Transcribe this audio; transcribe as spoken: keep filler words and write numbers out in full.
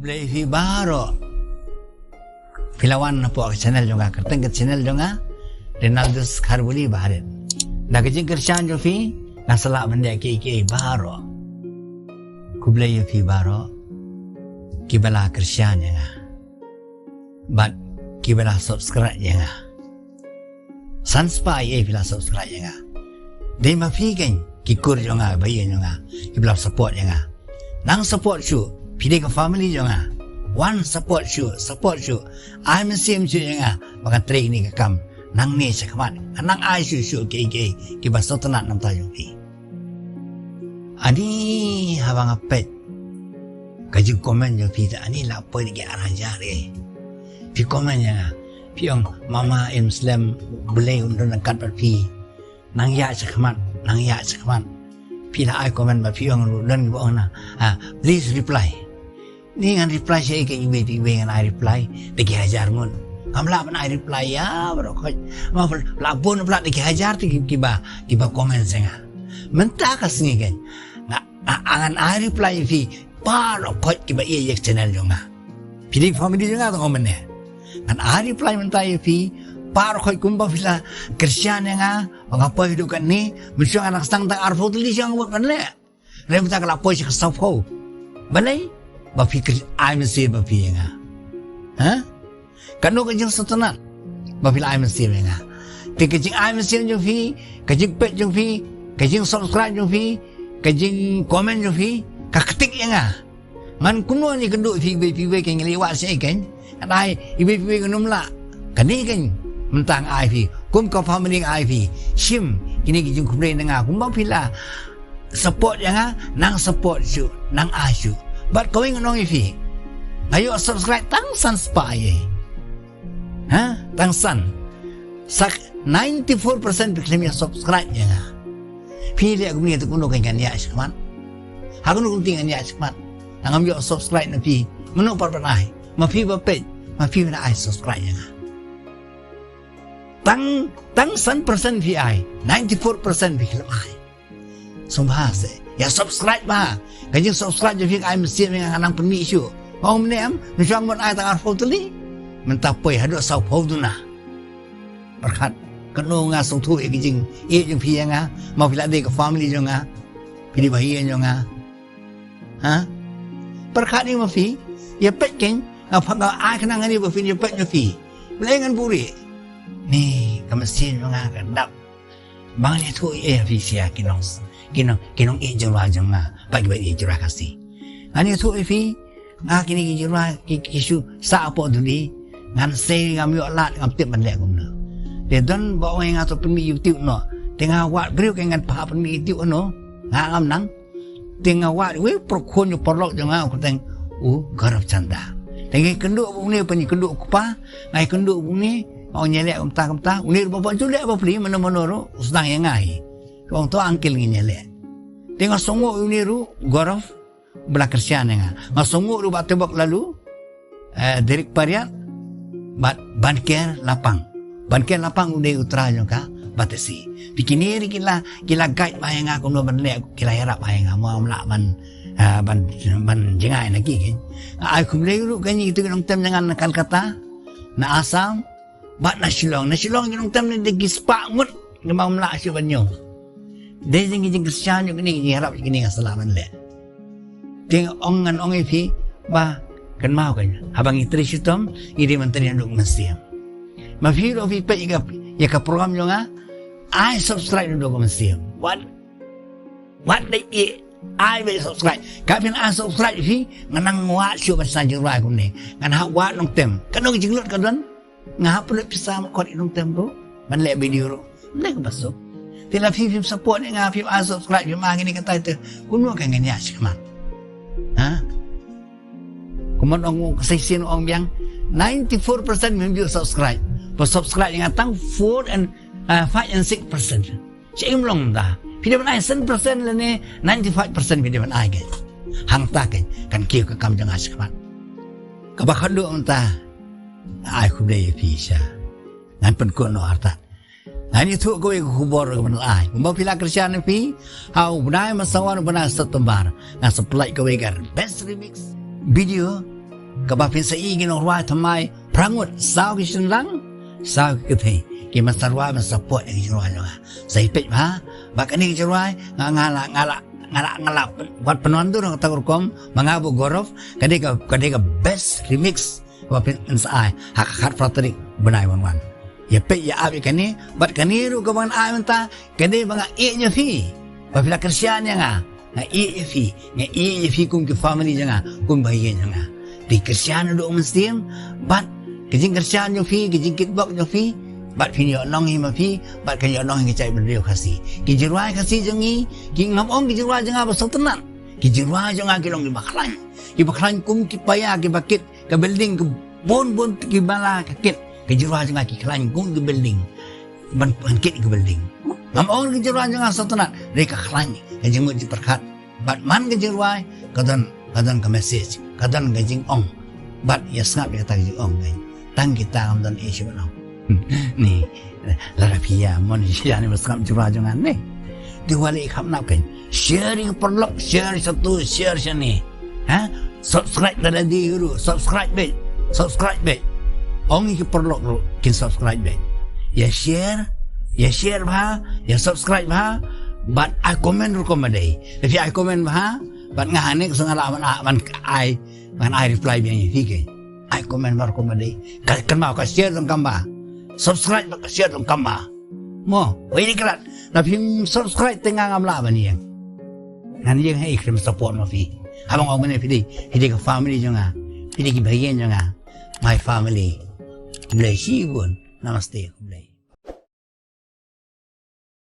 Khublei phi baroh. Phi la wan hapoh ka channel jong nga, kyrteng ka channel jong nga Ronaldus Kharbuli Barit. Da ka jingkyrshan jong phi nga sa lah ban leh kiei kiei baroh. Khublei ïa phi baroh kiba la kyrshan ïa nga bad kiba la subscribe ïa nga. San spah ïa phi la subscribe ïa nga. Dei ma phi keiñ ki kur jong nga, ba ïa jong nga, kiba la support ïa nga. Nang support shuh, phi dei ka family jong nga. Wan support shuh, support shuh. Ai mynsiem shuh ïa nga ba ngan trei kane ka kam. Nangne shakhmat ngan nang ai shuh shuh kiei kiei kiba sngewtynnat na ka bynta jong phi. Ani haba nga peit ka jingcomment jong phi, te ani la poi da ki ar hajar eh. Phi comment ïa nga, phi ong, "Mama, im slem, U Blei un don ryngkat bad phi. Nang ïaid shakhmat, nang ïaid shakhmat." Phi la ai comment bad phi ong, don kiba ong na, ah, "Please reply." Ni ngan reply shaei keiñ, iwei pa iwei ngan ai reply da ki hajar ngut? Ngam lah ban ai reply ïa baroh khoit. Ma la bun, la da ki hajar te ki, kiba, kiba comment sha nga. Mynta ka sngi keiñ nga, nga, ngan ai reply ïa phi baroh khoit kiba ïa ïa ka channel jong nga. Phi dei family jong nga, tang ong mynne. Ngan ai reply mynta ïa phi baroh khoit kumba phi la kyrshan ïa nga ba nga poi haduh katne. Mynshuwa nga dang sdang tang arphew tylli, shuwa nga mut ban leh. Hynrei mynta ka la poi sha ka sawphew. Balei? Ba phi kyr-, ai mynsiem ba phi ïa nga. Ha? Katno ka jingsngewtynnat ba phi la ai mynsiem ïa nga. Te ka jingai mynsiem jong phi, ka jingpeit jong phi, ka jingsubscribe jong phi, ka jingcomment jong phi, ka ktik ïa nga. Ngan kumno ngan ïakynduh ïa phi iwei pa iwei, keiñ ngi la ïa wad shaei keiñ? Ngan ai iwei pa iwei ngan ym lah. Kane keiñ mynta nga ai phi, kum ka family nga ai phi. Shim kine ki jingkhublei na nga kumba phi la support ïa nga, nang support shuh, nang ai shuh. Bad kawei ngan ong ïa phi, nga ïoh subscribe tang san spah ïa. Ha? Tang san. Sa ninety-four percent phi khlem ïa subscribe ïa nga. Phi leh kumne te kumno keiñ ngan ïaid shakhmat? Ha kano ka kynti ngan ïaid shakhmat? Nang ngam ïoh subscribe na phi, mano pat ban ai? Ma phi ba peit, ma phi ba ai subscribe ïa nga. Tang, tang san percent phi ai, ninety-four percent phi khlem ai. Sngewbha seh, ïa subscribe bha. Ka jingsubscribe jong phi ka ai mynsiem ïa nga, ngan nang pynmih shuh. Nga ong mynne em, mynshuwa nga mut ai tang arphew tylli, mynta poi haduh sawphew duna. Pyrkhat, katno nga sngewthuh ïa ka jingïeit jong phi ïa nga, ma phi la dei ka family jong nga, phi dei ba ïeit jong nga. Ha? Pyrkhat ïa ma phi, ïa peit keiñ, nga phah, nga ai khnang ïa ba phi, ïa peit ïa phi. Balei ngan buhrieh? Ni ka mynsiem jong nga ka dap. Ba ngan ïathuh ïa phi sha ki nong, ki nong, ki nongïeit jingrwai jong nga bad kiba ïeit jingrwai Khasi. Ngan ïathuh ïa phi, nga kine ki jingrwai ki, ki shu sah hapoh duli. Ngan sei ngam ïoh lad, ngam tip ban leh kumno. Te don ba ong ïa nga to pynmih YouTube noh. Te nga wad briew, keiñ ngan phah pynmih YouTube noh? Nga ngam nang. Te nga wad wei u para khun, u paralok jong nga, u kyrteng u Gaurav Chanda. Te nga ïakynduh bad une, pynïakynduh u kpa, nga ïakynduh bad une, nga ong ngi leh kumta kumta, une ruh ba ju leh bapli, mano mano ruh u sdang ïa nga hi. Ka ong to uncle, ngin ïa leh. Te nga sngewnguh ïa une ruh, Gaurav, ba la kyrshan ïa nga. Nga sngewnguh ruh Bah Tebok Lalu, eh, Derek Pariat, bad Banker Lapang. Banker Lapang u dei u trai jong ka Batesi. Te kine ruh ki la, ki la guide bha ïa nga kumno ban leh, ki la ïarap bha ïa nga, mo, ngam lah ban, eh, ban, ban jngai na ki keiñ. Ai khublei ruh keiñ ïa kito ki nongtem jong nga na Kolkata, na Assam, bad na Shillong. Na Shillong ki nongtem ne dei ki spah ngut, ki bym lah shuh ban ñiew. Dei jong ki jingkyrshan jong kine, ki jingïarap jong kine nga sa lah ban leh. Te nga ong, ngan ong ïa phi ba kynmaw keiñ, haba ngi trei shitom, ngi dei ban trei naduh mynsiem. Ma phi ruh phi peit ïa ka, ïa ka program jong nga, ai subscribe naduh mynsiem. Wat, wat leit ïa, ai beit subscribe. Ka phin ai subscribe ïa phi, ngan nang wad shuh ban sa jingrwai kumne. Ngan hap wad nongtem. Katno ka jinglut ka don. Nga hap pynlut pisa, ma khot ïa nongtem ruh ban leh video ruh. Ym dei kaba suk. Te lada phi phim support ïa nga, phim ai subscribe, phim ai kine kata, te kumno keiñ ngan ïaid shakhmat? Ha? Kumno ong u shisien, ong biang, ninety-four percent phim ju subscribe. Ba subscribe ïa nga tang four and, uh, five and six percent. Sha im long da. Phi dei ban ai san percent lane ninety-five percent phi dei ban ai keiñ. Hangta keiñ kan kiew ka kam jong nga shakhmat. Kaba khatduh mynta, ai khublei ïa phi sha. Ngan pynkut noh artat. Ngan ïathuh kawei ka khubor kaba nang ai. Kumba phi la kyrshan ïa phi, ha u bnai Mynsaw, u bnai September, ngan sa pynlait kawei ka best remix video Kaba phin sa ïohi ki nongrwai thymmai phra ngut, saw ki shynrang, saw ki kynthei, ki ban sa rwai, ban sa support ïa ki jingrwai jong nga. Sa ïa peit bha, ba kane ka jingrwai nga, nga la, nga la, nga la, nga la wat pynwandur ha kata ka rukom, ma nga bad u Gaurav, ka dei ka, ka dei ka best remix kaba phin sa ai ha ka khatphra tarik bnai wan wan. Ïa peit ïa ap ïa kane, bad kane ruh kaba ngan ai mynta, ka dei ba nga ïeit ïa phi, ba phi la kyrshan ïa nga. Nga ïeit ïa phi, nga ïeit ïa phi kum ki family jong nga, kum ba ïeit jong nga. Phi kyrshan haduh mynsiem, bad ka jingkyrshan jong phi, ka jingkitbok jong phi, bad phin ïoh nong hi ma phi, bad kan ïoh nong hi ka jaitbynriew Khasi. Ki jingrwai Khasi jong ngi, ki ngam ong ki jingrwai jong nga ba sngewtynnat. Ki jingrwai jong nga ki long kiba khlaiñ. Kiba khlaiñ kum ki paia, kiba kit ka building, ka bun bun ki bala ka kit. Ki jingrwai jong nga ki khlaiñ kum ki building. Ban, ban kit ki building. Ngam ong ki jingrwai jong nga sngewtynnat, hynrei ka khlaiñ, ka jingmut jingpyrkhat. Bad man ka jingrwai, ka don, ka don ka message, ka don ka jingong. Bad ïa sngap ïa kata ka jingong kein. Tang kita ngam don issue noh. Ni, lada phi ïa mon ïa ni ba sngap jingrwai jong nga ne. Te wat leh kham nap kein. Share ïa ki paralok, share shatu, share shane. Ha? Subscribe da lade ruh, subscribe beit. Subscribe beit. Ong ïa ki paralok ruh kin subscribe beit. Ïa share, ïa share bha, ïa subscribe bha. Bad ai comment ruh kumba dei. Lada phi ai comment bha, bad nga hangne ka sngew nga lah ban, ban ai, ban ai reply biang ïa phi kein. Ai comment bha ruh kumba dei. Ka, kynmaw ka share donkam bha. Subscribe bad ka share donkam bha. Mo, wei dei krat. Lada phim subscribe te nga ngam lah ban ïeng. Ngan ïeng hi khlem support ma phi. Haba nga ong mynne phi dei, phi dei ka family jong nga. Phi dei ki ba ïeng jong nga. My family. Khublei shibun. Namaste. Khublei.